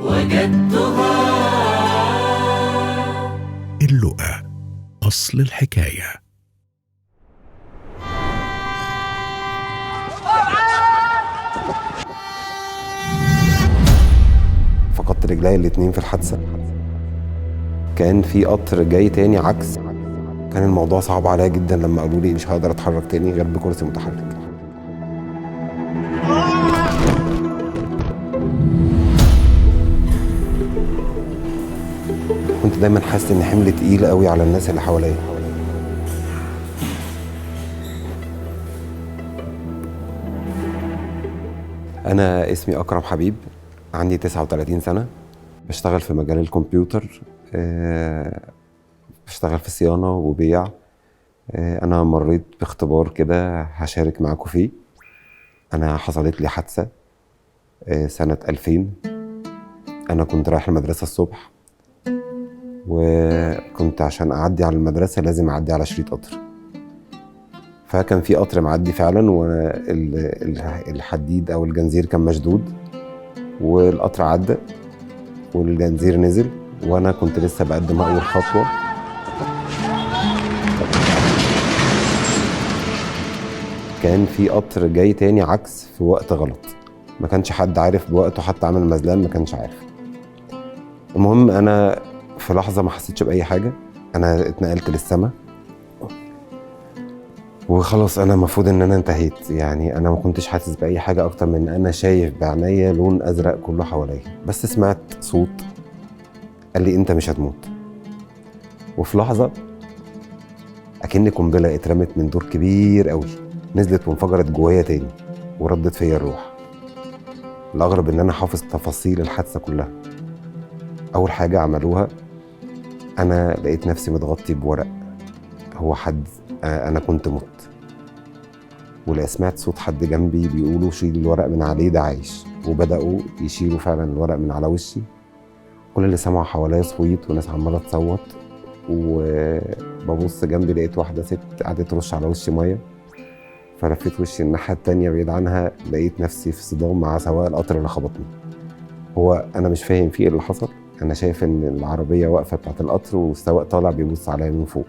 وجدتها. اللقا أصل الحكاية. فقدت رجلي الاتنين في الحادثة. كان في قطر جاي تاني عكس. كان الموضوع صعب عليا جدا لما قالوا لي مش هقدر اتحرك تاني غير بكرسي متحرك. كنت دايما حاسس ان حمل تقيل قوي على الناس اللي حواليا. انا اسمي اكرم حبيب، عندي 39 سنة، بشتغل في مجال الكمبيوتر، بشتغل في صيانة وبيع. أنا مريت باختبار كده هشارك معاكم فيه. أنا حصلت لي حادثة سنة 2000. أنا كنت رايح المدرسة الصبح، وكنت عشان أعدي على المدرسة لازم أعدي على شريط قطر. فكان في قطر معدي فعلا، والحديد أو الجنزير كان مشدود، والقطر عدى والجنزير نزل، وانا كنت لسه بقدم اول خطوة. كان في قطر جاي تاني عكس في وقت غلط، ما كانش حد عارف بوقته، حتى عامل مزلان ما كانش عارف. المهم انا في لحظة ما حسيتش باي حاجة، انا اتنقلت للسما وخلاص. انا المفروض ان انا انتهيت، يعني انا ما كنتش حاسس باي حاجة اكتر من ان انا شايف بعينيا لون ازرق كله حواليا، بس سمعت صوت قال لي انت مش هتموت. وفي لحظة اكن قنبلة اترمت من دور كبير قوي، نزلت وانفجرت جوايا تاني وردت فيا الروح. الاغرب ان انا حافظ تفاصيل الحادثة كلها. اول حاجة عملوها، انا لقيت نفسي متغطي بورق، هو حد انا كنت مت. ولا سمعت صوت حد جنبي بيقولوا شيل الورق من عليه ده عايش، وبداوا يشيلوا فعلا الورق من على وشي. كل اللي سمعوا حواليا صويت وناس عماله تصوت، وببص جنبي لقيت واحدة ست قعدت ترش على وشي مية، فلفيت وشي الناحية التانية بعيد عنها، لقيت نفسي في صدام مع سواق القطر اللي خبطني. هو انا مش فاهم فيه اللي حصل، انا شايف ان العربية واقفة بتاعت القطر والسواق طالع بيبص عليا من فوق.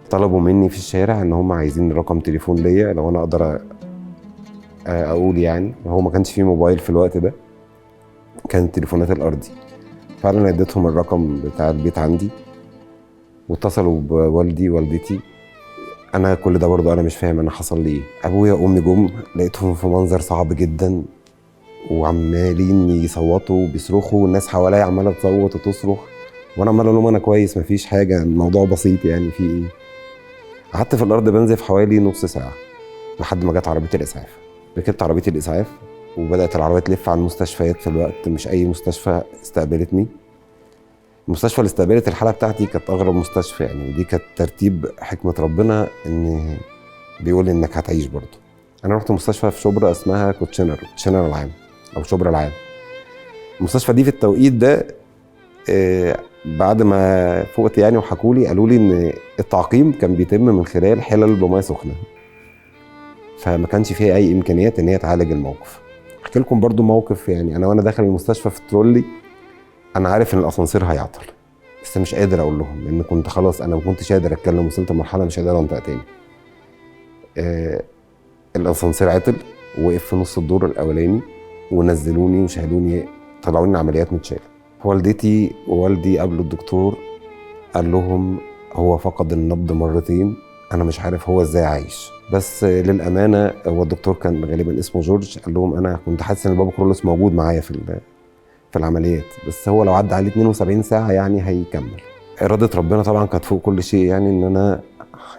طلبوا مني في الشارع ان هم عايزين رقم تليفون ليا لو انا اقدر اقول، يعني هو ما كانش فيه موبايل في الوقت ده، كانت التليفونات الارضي. فعلا اديتهم الرقم بتاع البيت عندي، واتصلوا بوالدي ووالدتي. انا كل ده برضه انا مش فاهم انا حصل لي ايه. ابويا وامي جم، لقيتهم في منظر صعب جدا، وعمالين يصوتوا وبيصرخوا، والناس حواليا عماله تصوت وتصرخ، وانا عمال اقول لهم انا كويس مفيش حاجة، الموضوع بسيط، يعني في ايه. قعدت في الارض بنزف حوالي نص ساعة لحد ما جت عربية الاسعاف. ركبت عربية الاسعاف وبدات العربية تلف على المستشفيات. في الوقت مش اي مستشفى استقبلتني. المستشفى اللي استقبلت الحالة بتاعتي كانت اغرب مستشفى يعني، ودي كانت ترتيب حكمه ربنا ان بيقول انك هتعيش برضه. انا رحت مستشفى في شبرا اسمها كوتشنر العام او شبرا العام. المستشفى دي في التوقيت ده بعد ما فقت يعني وحكوا لي، قالوا لي ان التعقيم كان بيتم من خلال حلل بميه سخنة، فما كانش فيها اي امكانيات ان هي تعالج الموقف. احكي لكم برضو موقف، يعني انا وانا داخل المستشفى في الترولي، انا عارف ان الاسانسير هيعطل، بس مش قادر اقول لهم لان كنت خلاص انا ما كنتش قادر اتكلم، وصلت لمرحلة مش قادر انطق تاني. الاسانسير عطل ووقف في نص الدور الاولاني، ونزلوني وشالوني، طلعوني عمليات متشال. والدتي ووالدي قابلوا الدكتور، قال لهم هو فقد النبض مرتين، انا مش عارف هو ازاي عايش. بس للامانة هو الدكتور كان غالبا اسمه جورج، قال لهم انا كنت حاسس ان بابا كرولوس موجود معايا في العمليات، بس هو لو عدى عليه 72 ساعة يعني هيكمل. اراده ربنا طبعا كانت فوق كل شيء، يعني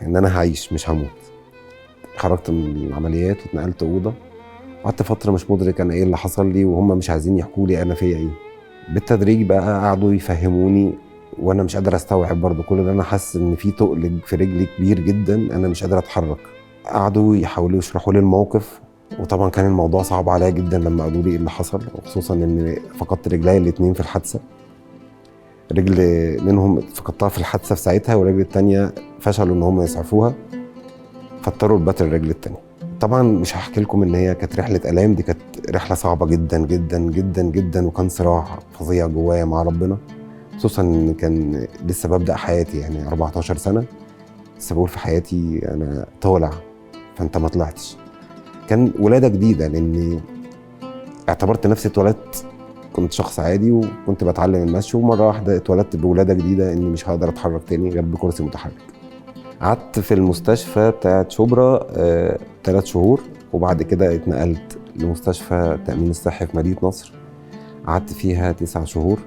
ان انا هعيش مش هموت. خرجت من العمليات واتنقلت اوضة، قعدت فترة مش مدرك انا ايه اللي حصل لي، وهم مش عايزين يحكوا لي انا فيا ايه. بالتدريج بقى قعدوا يفهموني وانا مش قادر استوعب برضه كل اللي انا حاسس ان في تقل في رجلي كبير جدا، انا مش قادر اتحرك. قعدوا يحاولوا يشرحوا لي الموقف، وطبعا كان الموضوع صعب عليا جدا لما قالوا لي ايه اللي حصل، وخصوصا ان فقدت رجلي الاثنين في الحادثة. رجل منهم فقدتها في الحادثة في ساعتها، والرجل الثانية فشلوا ان هم يسعفوها، فاضطروا لبتر الرجل الثانية. طبعا مش هحكي لكم ان هي كانت رحله الام، دي كانت رحله صعبة جدا جدا جدا جدا، وكان صراع فظيع جوايا مع ربنا، خصوصا ان كان لسه ببدا حياتي، يعني 14 سنة لسه بقول في حياتي انا طالع، فانت ما طلعتش. كان ولاده جديدة، لاني اعتبرت نفسي اتولدت، كنت شخص عادي وكنت بتعلم المشي، ومرة واحدة اتولدت بولاده جديدة اني مش هقدر اتحرك تاني غير بكرسي متحرك. قعدت في المستشفى بتاعت شبرا 3 شهور، وبعد كده اتنقلت لمستشفى التأمين الصحي في مدينة نصر، قعدت فيها 9 شهور.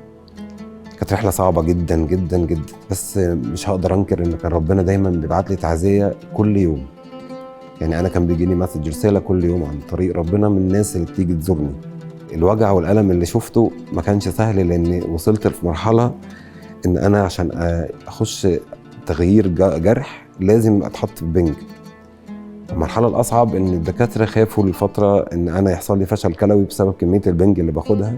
كانت رحلة صعبة جدا جدا جدا، بس مش هقدر أنكر إن كان ربنا دايما بيبعت لي تعزية كل يوم. يعني أنا كان بيجيني message، رسالة كل يوم عن طريق ربنا من الناس اللي بتيجي تزورني. الوجع والألم اللي شفته ما كانش سهل، لأن وصلت في مرحلة إن أنا عشان أخش تغيير جرح لازم أتحط في بنج. المرحلة الأصعب إن الدكاترة خافوا لفترة إن أنا يحصل لي فشل كلوي بسبب كمية البنج اللي باخدها،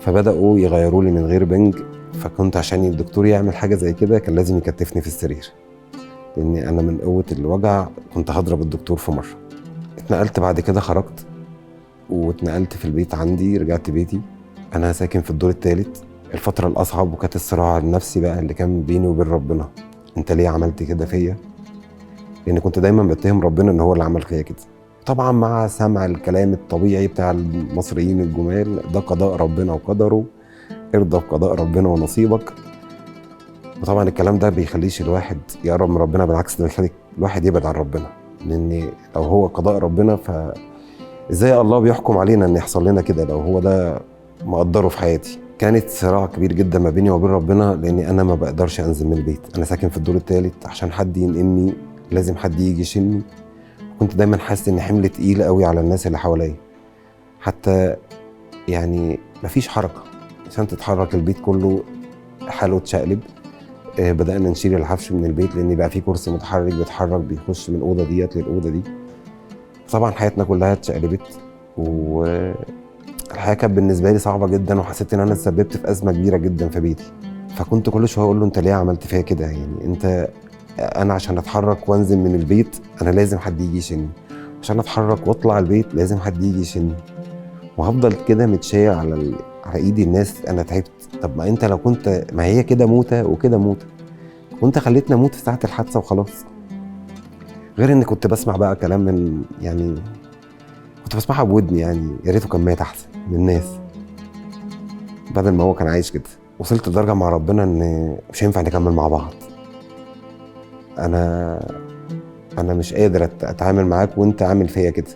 فبدأوا يغيروا لي من غير بنج. فكنت عشان الدكتور يعمل حاجة زي كده كان لازم يكتفني في السرير، لأن أنا من قوة الوجع كنت هضرب الدكتور في مرة. اتنقلت بعد كده، خرجت واتنقلت في البيت عندي، رجعت بيتي، أنا ساكن في الدور الثالث. الفترة الأصعب وكانت الصراع النفسي بقى اللي كان بيني وبين ربنا، أنت ليه عملت كده فيا؟ لأن كنت دايما بتهم ربنا إن هو اللي عمل فيا كده. طبعا مع سمع الكلام الطبيعي بتاع المصريين الجمال، ده قضاء ربنا وقدره، ارضى بقضاء ربنا ونصيبك. وطبعا الكلام ده بيخليش الواحد يقرب من ربنا، بالعكس ده بيخلي الواحد يبعد عن ربنا، لأن لو هو قضاء ربنا فإزاي الله بيحكم علينا إن يحصل لنا كده لو هو ده مقدره في حياتي؟ كانت صراع كبير جدا ما بيني وبين ربنا، لأني أنا ما بقدرش أنزل من البيت، أنا ساكن في الدور الثالث، عشان حد ينقلني لازم حد يجي يشيلني. كنت دايما حاسس ان حمل تقيل قوي على الناس اللي حواليا، حتى يعني مفيش حركة عشان تتحرك، البيت كله حاله اتشقلب. بدأنا نشيل العفش من البيت لان بقى في كرسي متحرك بيتحرك بيخش من الاوضة ديت للاوضه دي. طبعا حياتنا كلها اتشقلبت، والحياة كانت بالنسبة لي صعبة جدا، وحسيت ان انا اتسببت في ازمة كبيرة جدا في بيتي. فكنت كل شوية اقول له انت ليه عملت فيا كده؟ يعني انت، انا عشان اتحرك وانزل من البيت انا لازم حد يجي يشيلني، عشان اتحرك واطلع البيت لازم حد يجي يشيلني، وهفضل كده متشايل على ايدي الناس. انا تعبت. طب ما انت لو كنت، ما هي كده موته وكده موته، وانت خليتنا اموت في ساعة الحادثة وخلاص. غير ان كنت بسمع بقى كلام من، يعني كنت بسمعها بودني، يعني يا ريته كان مات احسن من الناس بدل ما هو كان عايش كده. وصلت لدرجة مع ربنا ان مش هينفع نكمل مع بعض، انا مش قادر اتعامل معاك وانت عامل فيا كده.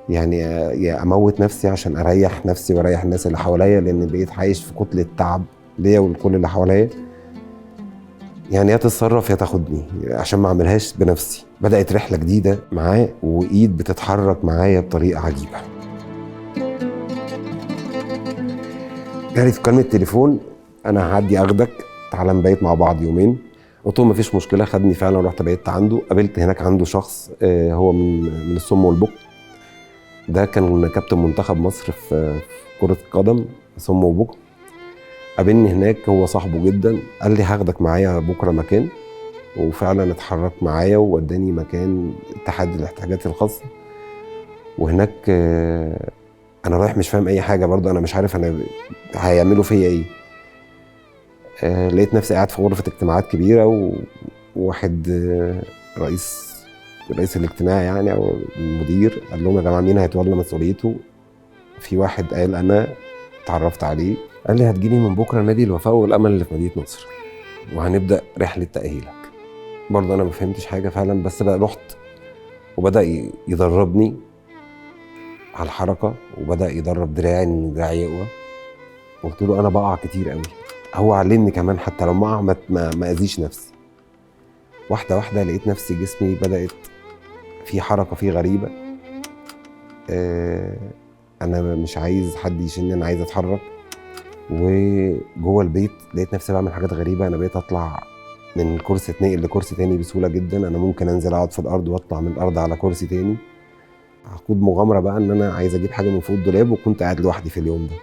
يعني يا اموت نفسي عشان اريح نفسي واريح الناس اللي حواليا، لان بقيت عايش في كتلة تعب ليا ولكل اللي حواليا. يعني يا تتصرف يا تاخدني عشان ما اعملهاش بنفسي. بدات رحله جديدة معاه، وايد بتتحرك معايا بطريقة عجيبة. جالي في كلمة تليفون، انا هعدي اخدك، تعالى نبيت مع بعض يومين. قلت له مفيش مشكلة. خدني فعلا ورحت بيت عنده. قابلت هناك عنده شخص هو من الصم والبكم، ده كان كابتن منتخب مصر في كره القدم، صم وبكم. قابلني هناك، هو صاحبه جدا، قال لي هاخدك معايا بكره مكان، وفعلا اتحرك معايا ووداني مكان اتحاد الاحتياجات الخاصة. وهناك انا رايح مش فاهم اي حاجة برضه، انا مش عارف انا هيعملوا فيا ايه. لقيت نفسي قاعد في غرفة اجتماعات كبيرة، وواحد رئيس الاجتماع يعني او المدير قال لهم يا جماعة مين هيتولى مسؤوليته؟ في واحد قال انا، اتعرفت عليه، قال لي هتجيني من بكره نادي الوفاء والامل اللي في مدينة نصر، وهنبدا رحله تاهيلك. برضه انا ما فهمتش حاجة فعلا، بس بقى رحت وبدا يدربني على الحركة، وبدا يدرب دراعي ان دراعي يقوى. قلت له انا بقع كتير قوي، هو علمني كمان حتى لو ما اقع ما اذيش نفسي. واحدة واحدة لقيت نفسي جسمي بدات في حركة فيه غريبة. انا مش عايز حد يشيلني، انا عايز اتحرك. وجوه البيت لقيت نفسي بعمل حاجات غريبة، انا بقيت اطلع من كرسي اتنقل لكرسي تاني بسهولة جدا، انا ممكن انزل اقعد في الارض واطلع من الارض على كرسي تاني. هقود مغامرة بقى ان انا عايز اجيب حاجة من فوق الدولاب، وكنت قاعد لوحدي في اليوم ده.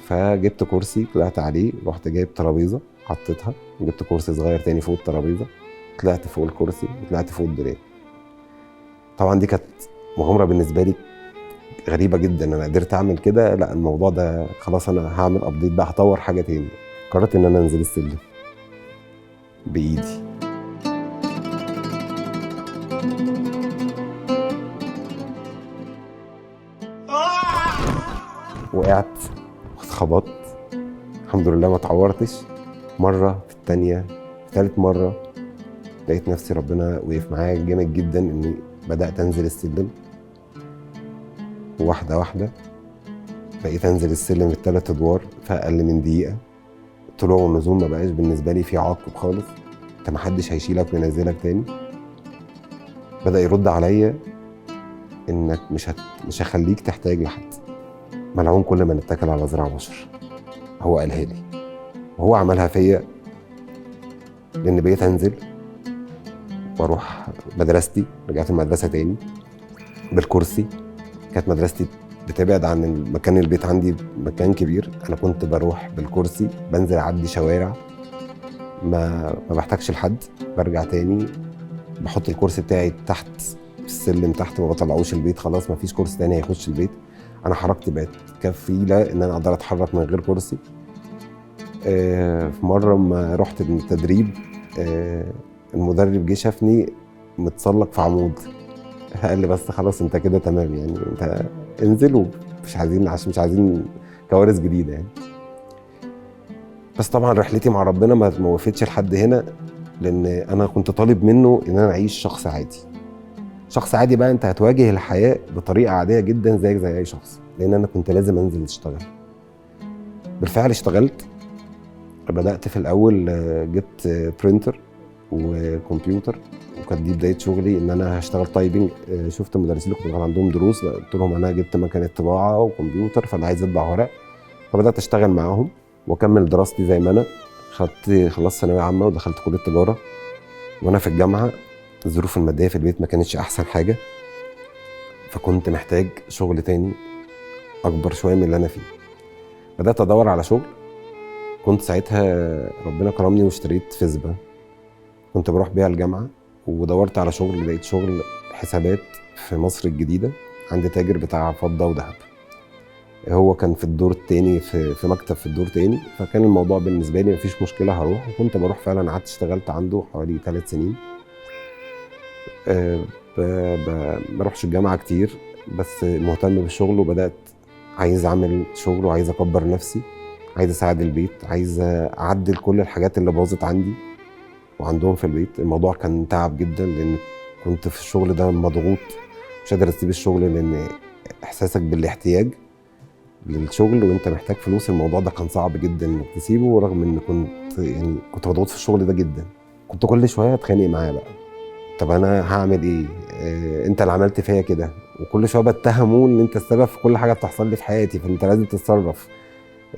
فجبت كرسي طلعت عليه، رحت جايب ترابيزة حطيتها، جبت كرسي صغير تاني فوق الترابيزة، طلعت فوق الكرسي وطلعت فوق الدولاب. طبعا دي كانت مغامرة بالنسبة لي غريبة جدا، انا قدرت اعمل كده، لا الموضوع ده خلاص انا هعمل update بقى، هطور حاجة تاني. قررت ان انا انزل السلم بايدي. وقعت واتخبطت، الحمد لله ما اتعورتش. مرة في الثانية، في ثالث مرة لقيت نفسي ربنا وقف معايا جامد جدا، اني بدات انزل السلم واحدة واحدة. بقيت انزل السلم الثلاث ادوار في اقل من دقيقة. طلوع والنزول ما بقاش بالنسبة لي في عاقب خالص، انت ما حدش هيشيلك وينزلك تاني. بدا يرد عليا انك مش هخليك تحتاج لحد. ملعون كل من اتكل على ذراع بشر. هو قالها لي وهو عملها فيا، لان بقيت انزل واروح مدرستي. رجعت المدرسة تاني بالكرسي. كانت مدرستي بتبعد عن مكان البيت عندي مكان كبير، انا كنت بروح بالكرسي، بنزل اعدي شوارع، ما بحتاجش لحد. برجع تاني بحط الكرسي بتاعي تحت في السلم تحت، ما بطلعوش البيت، خلاص ما فيش كرسي تاني هيخش البيت. انا حركتي بقت كفيله ان انا اقدر اتحرك من غير كرسي. في مرة ما رحت التدريب، المدرب جه شافني متسلق في عمود، قال لي بس خلاص انت كده تمام، يعني انت انزل ومش عايزين، عشان مش عايزين كوارث جديدة يعني. بس طبعا رحلتي مع ربنا ما وقفتش لحد هنا، لان انا كنت طالب منه ان انا اعيش شخص عادي. شخص عادي بقى انت هتواجه الحياة بطريقة عادية جدا زيك زي اي شخص، لان انا كنت لازم انزل اشتغل. بالفعل اشتغلت. بدات في الاول جبت printer وكمبيوتر، وكانت دي بداية شغلي ان انا هشتغل typing. شفت المدرسين اللي كنت عندهم دروس، قلت لهم انا جبت مكنه طباعه وكمبيوتر، فانا عايز اطبع ورق. فبدات اشتغل معاهم واكمل دراستي زي ما انا. خلصت ثانوية عامة ودخلت كليه تجارة. وانا في الجامعة الظروف المادية في البيت ما كانتش احسن حاجة، فكنت محتاج شغل تاني اكبر شوية من اللي انا فيه. بدات ادور على شغل. كنت ساعتها ربنا كرمني واشتريت فيسبا، كنت بروح بيها الجامعة. ودورت على شغل، لقيت شغل حسابات في مصر الجديدة عند تاجر بتاع فضة وذهب. هو كان في الدور التاني، في مكتب في الدور التاني. فكان الموضوع بالنسبة لي مفيش مشكلة، هروح. وكنت بروح فعلا. قعدت اشتغلت عنده حوالي 3 سنين. بروحش الجامعة كتير، بس مهتم بالشغل. وبدات عايز اعمل شغل وعايز اكبر نفسي، عايز اساعد البيت، عايز اعدل كل الحاجات اللي باظت عندي وعندهم في البيت. الموضوع كان تعب جدا، لان كنت في الشغل ده مضغوط، مش قادر اسيب الشغل، لان احساسك بالاحتياج للشغل وانت محتاج فلوس، الموضوع ده كان صعب جدا انك تسيبه. رغم ان كنت مضغوط في الشغل ده جدا. كنت كل شوية اتخانق معاه بقى، طب انا هعمل ايه؟ انت اللي عملت فيا كده. وكل شوية بتهمه ان انت السبب في كل حاجة بتحصل لي في حياتي، فانت لازم تتصرف.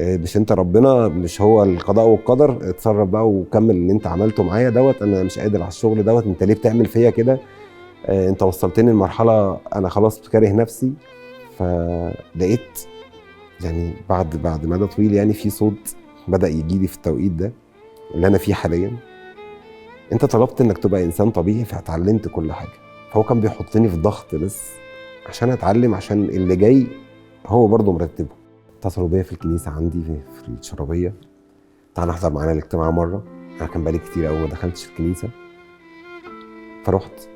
مش انت ربنا، مش هو القضاء والقدر، اتصرف بقى وكمل اللي انت عملته معايا دوت. انا مش قادر على الشغل دوت، انت ليه بتعمل فيا كده؟ انت وصلتني لمرحلة انا خلاص كاره نفسي. فلقيت يعني بعد مدى طويل يعني في صوت بدا يجي لي في التوقيت ده اللي انا فيه حاليا. انت طلبت انك تبقى انسان طبيعي، فاتعلمت كل حاجة. فهو كان بيحطني في ضغط بس عشان اتعلم، عشان اللي جاي هو برضه مرتبه. اتصلوا بيا في الكنيسة عندي في الشرابيه، تعالى احضر معانا الاجتماع مرة. انا كان بقالي كتير قوي ما دخلتش الكنيسة. فرحت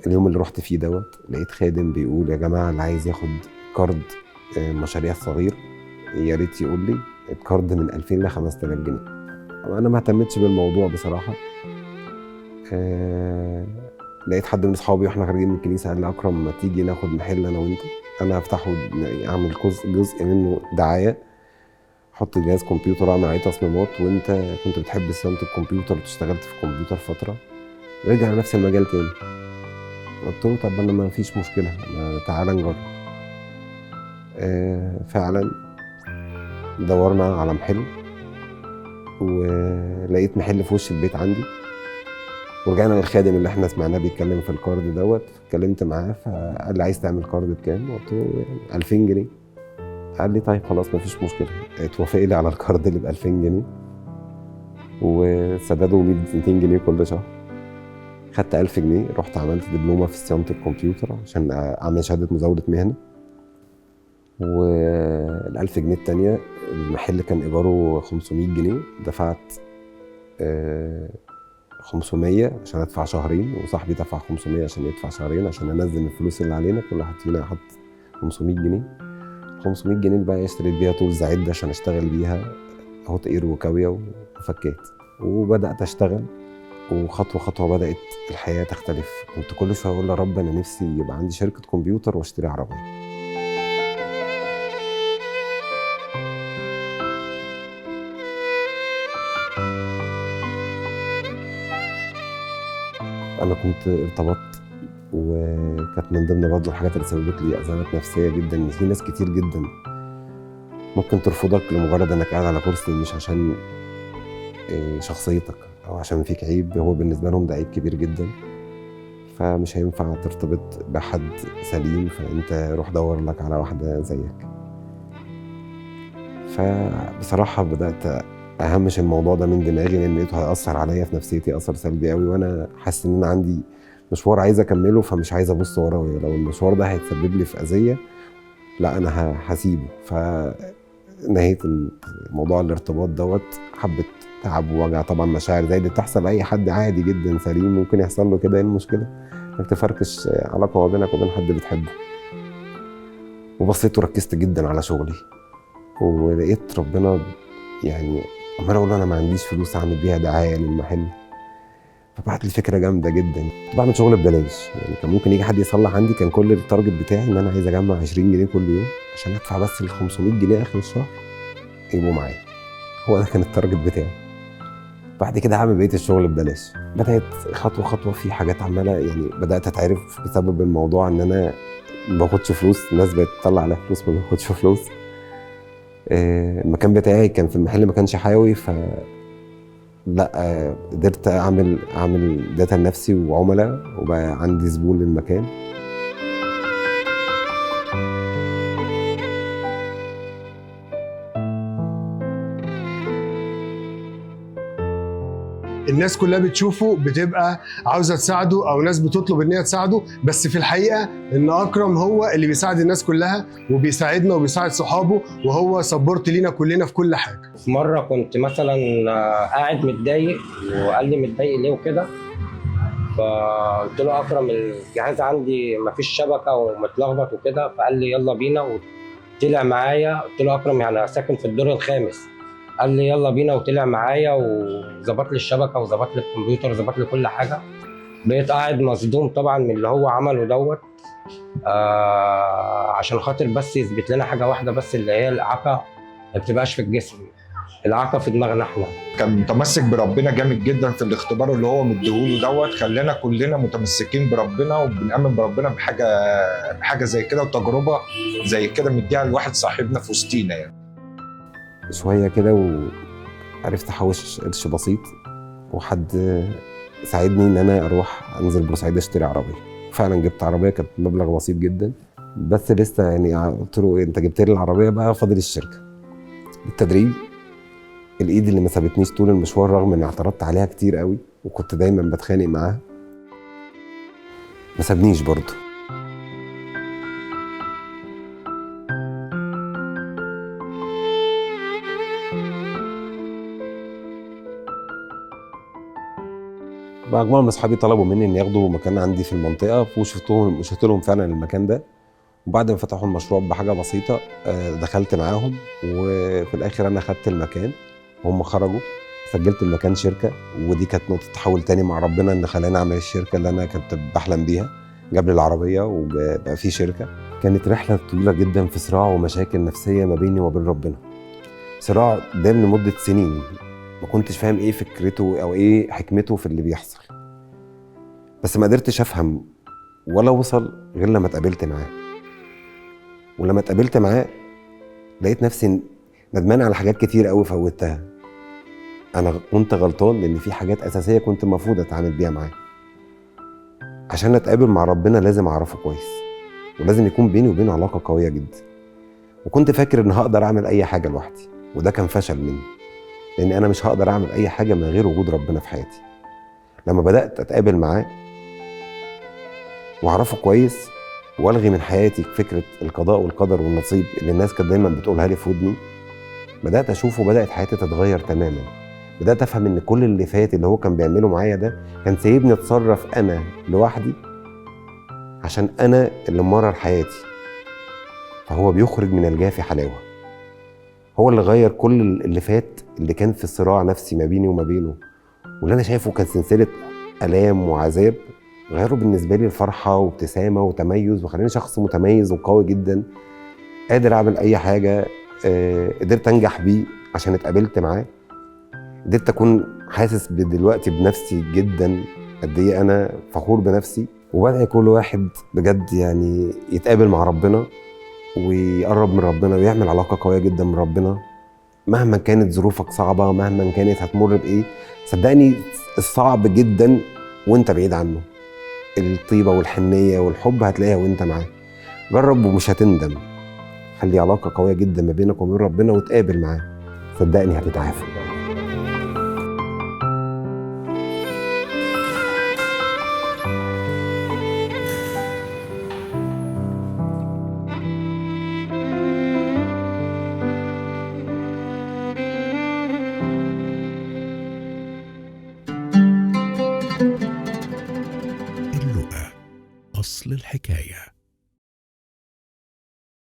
اليوم اللي رحت فيه دوت، لقيت خادم بيقول يا جماعة اللي عايز ياخد قرض مشاريع صغير يا ريت يقول لي. القرض من 2000 ل 5000 جنيه. انا ما اهتمتش بالموضوع بصراحة. لقيت حد من اصحابي واحنا خارجين من الكنيسة قال لي اكرم ما تيجي ناخد محل انا وانت، انا هفتحه اعمل جزء منه دعاية، احط جهاز كمبيوتر اعمل عليه تصميمات، وانت كنت بتحب صيانة الكمبيوتر واشتغلت في الكمبيوتر فترة، رجع لنفس المجال تاني. قلت له طب انا ما فيش مشكلة، تعالى نجرب. فعلا دورنا على محل، ولقيت محل في وش البيت عندي. ورجعنا للخادم اللي احنا سمعناه بيتكلم في الكارد دوت، اتكلمت معاه فقال لي عايز تعمل كارد بكام؟ قلت له 2000 جنيه. قال لي طيب خلاص مفيش مشكلة، اتوافق لي على الكارد اللي ب 2000 جنيه وسدده 200 جنيه كل شهر. خدت 1000 جنيه، رحت عملت دبلومه في صيانة الكمبيوتر عشان اعمل شهادة مزاولة مهنة. وال1000 جنيه التانية المحل كان إيجارة 500 جنيه، دفعت 500 عشان أدفع شهرين، وصاحبي دفع 500 عشان يدفع شهرين عشان أنزل الفلوس اللي علينا. كل واحد فينا حط 500 جنيه. 500 جنيه بقى اشتريت بيها tools عدة عشان أشتغل بيها، hot air وكاوية وفكات، وبدأت أشتغل. وخطوة خطوة بدأت الحياة تختلف. كنت كل شوية أقول يا رب أنا نفسي يبقى عندي شركة كمبيوتر واشتري عربية. أنا كنت ارتبطت، وكانت من ضمن برضه الحاجات اللي سببت لي أزمات نفسية جدا، إن في ناس كتير جدا ممكن ترفضك لمجرد إنك قاعد على كرسي، مش عشان شخصيتك أو عشان فيك عيب، هو بالنسبة لهم ده عيب كبير جدا، فمش هينفع ترتبط بحد سليم، فأنت روح دور لك على واحدة زيك. فبصراحة بدأت أهمش الموضوع ده من دماغي، لأن لقيته هيأثر عليا في نفسيتي أثر سلبي قوي، وأنا حاسس إن أنا عندي مشوار عايز أكمله، فمش عايز أبص ورايا. لو المشوار ده هيتسبب لي في أذية، لا أنا هسيبه. فنهيت موضوع الارتباط دوت. حبة تعب ووجع طبعا، مشاعر زي اللي بتحصل لأي حد عادي جدا سليم ممكن يحصل له كده. إيه المشكلة إنك تفركش علاقة ما بينك وبين حد بتحبه؟ وبصيت وركزت جدا على شغلي، ولقيت ربنا يعني عمال اقول انا ما عنديش فلوس اعمل بيها دعاية للمحل، فبعت لي فكرة جامدة جدا. كنت بعمل شغل ببلاش، يعني كان ممكن يجي حد يصلح عندي، كان كل ال target بتاعي ان انا عايز اجمع 20 جنيه كل يوم عشان ادفع بس ال 500 جنيه اخر الشهر يبقوا معايا. هو ده كان ال target بتاعي. بعد كده هعمل بقية الشغل ببلاش. بدات خطوة خطوة في حاجات عماله، يعني بدات اتعرف بسبب الموضوع ان انا ما باخدش فلوس، الناس بقت تطلع عليا فلوس، ما باخدش فلوس. المكان بتاعي كان في المحل ما كانش حيوي، ف لا قدرت اعمل data لنفسي وعملاء، وبقى عندي زبون للمكان. الناس كلها بتشوفه بتبقى عاوزه تساعده، او ناس بتطلب ان هي تساعده، بس في الحقيقة ان اكرم هو اللي بيساعد الناس كلها وبيساعدنا وبيساعد صحابه، وهو support لينا كلنا في كل حاجة. في مرة كنت مثلا قاعد متضايق، وقال لي متضايق ليه وكده، فقلت له اكرم الجهاز عندي مفيش شبكة ومتلخبط وكده، فقال لي يلا بينا وطلع معايا. قلت له اكرم يعني ساكن في الدور الخامس، قال لي يلا بينا وطلع معايا وظبط لي الشبكة وظبط لي الكمبيوتر وظبط لي كل حاجة. بقيت قاعد مصدوم طبعا من اللي هو عمله دوت، عشان خاطر بس يثبت لنا حاجة واحدة بس، اللي هي الاعاقة ما بتبقاش في الجسم، الاعاقة في دماغنا احنا. كان متمسك بربنا جامد جدا في الاختبار اللي هو مديهوله دوت، خلانا كلنا متمسكين بربنا وبنامن بربنا بحاجة زي كده، وتجربه زي كده مديها لواحد صاحبنا في وسطينا يعني. شوية كده وعرفت احوش قرش بسيط، وحد ساعدني ان انا اروح انزل بورسعيد اشتري عربية. فعلا جبت عربية، كانت مبلغ بسيط جدا، بس لسه يعني قلت له انت جبت لي العربية بقى فاضل الشركة. بالتدريج الايد اللي ما سابتنيش طول المشوار، رغم اني اعترضت عليها كتير قوي وكنت دايما بتخانق معاها، ما سابنيش برضه. مجموعة من اصحابي طلبوا مني ان ياخدوا مكان عندي في المنطقة، وشفت لهم فعلا المكان ده، وبعد ما فتحوا المشروع بحاجة بسيطة دخلت معاهم، وفي الاخر انا خدت المكان وهم خرجوا. سجلت المكان شركة، ودي كانت نقطة تحول تاني مع ربنا ان خلاني اعمل الشركة اللي انا كنت بحلم بيها. جاب لي العربية وبقى في شركة. كانت رحله طويلة جدا في صراع ومشاكل نفسية ما بيني وما بين ربنا، صراع دام لمدة سنين ما كنتش فاهم ايه فكرته او ايه حكمته في اللي بيحصل، بس ما قدرتش افهم ولا وصل غير لما اتقابلت معاه. ولما اتقابلت معاه لقيت نفسي ندمان على حاجات كتير قوي فوتها. انا كنت غلطان لان في حاجات اساسية كنت المفروض اتعامل بيها معاه. عشان اتقابل مع ربنا لازم اعرفه كويس، ولازم يكون بيني وبينه علاقة قوية جدا. وكنت فاكر ان هقدر اعمل اي حاجة لوحدي، وده كان فشل مني، لان انا مش هقدر اعمل اي حاجة من غير وجود ربنا في حياتي. لما بدات اتقابل معاه واعرفه كويس والغي من حياتي فكرة القضاء والقدر والنصيب اللي الناس كانت دايما بتقولها لي في ودني، بدات اشوفه، بدات حياتي تتغير تماما. بدات افهم ان كل اللي فات اللي هو كان بيعمله معايا ده كان سايبني اتصرف انا لوحدي عشان انا اللي مرر حياتي. فهو بيخرج من الجافي حلاوة. هو اللي غير كل اللي فات اللي كان في صراع نفسي ما بيني وما بينه، واللي انا شايفه كان سلسلة الام وعذاب، غيره بالنسبة لي الفرحة وابتسامه وتميز، وخلاني شخص متميز وقوي جدا، قادر اعمل اي حاجة. قدرت انجح بيه عشان اتقابلت معاه. قدرت اكون حاسس دلوقتي بنفسي جدا، قد ايه انا فخور بنفسي. وبدعي كل واحد بجد يعني يتقابل مع ربنا ويقرب من ربنا ويعمل علاقة قوية جدا من ربنا، مهما كانت ظروفك صعبة، مهما كانت هتمر بايه، صدقني الصعب جدا وانت بعيد عنه. الطيبة والحنيه والحب هتلاقيها وانت معاه. جرب ومش هتندم. خلي علاقة قوية جدا ما بينك وبين ربنا وتقابل معاه، صدقني هتتعافى. اللقا أصل الحكاية.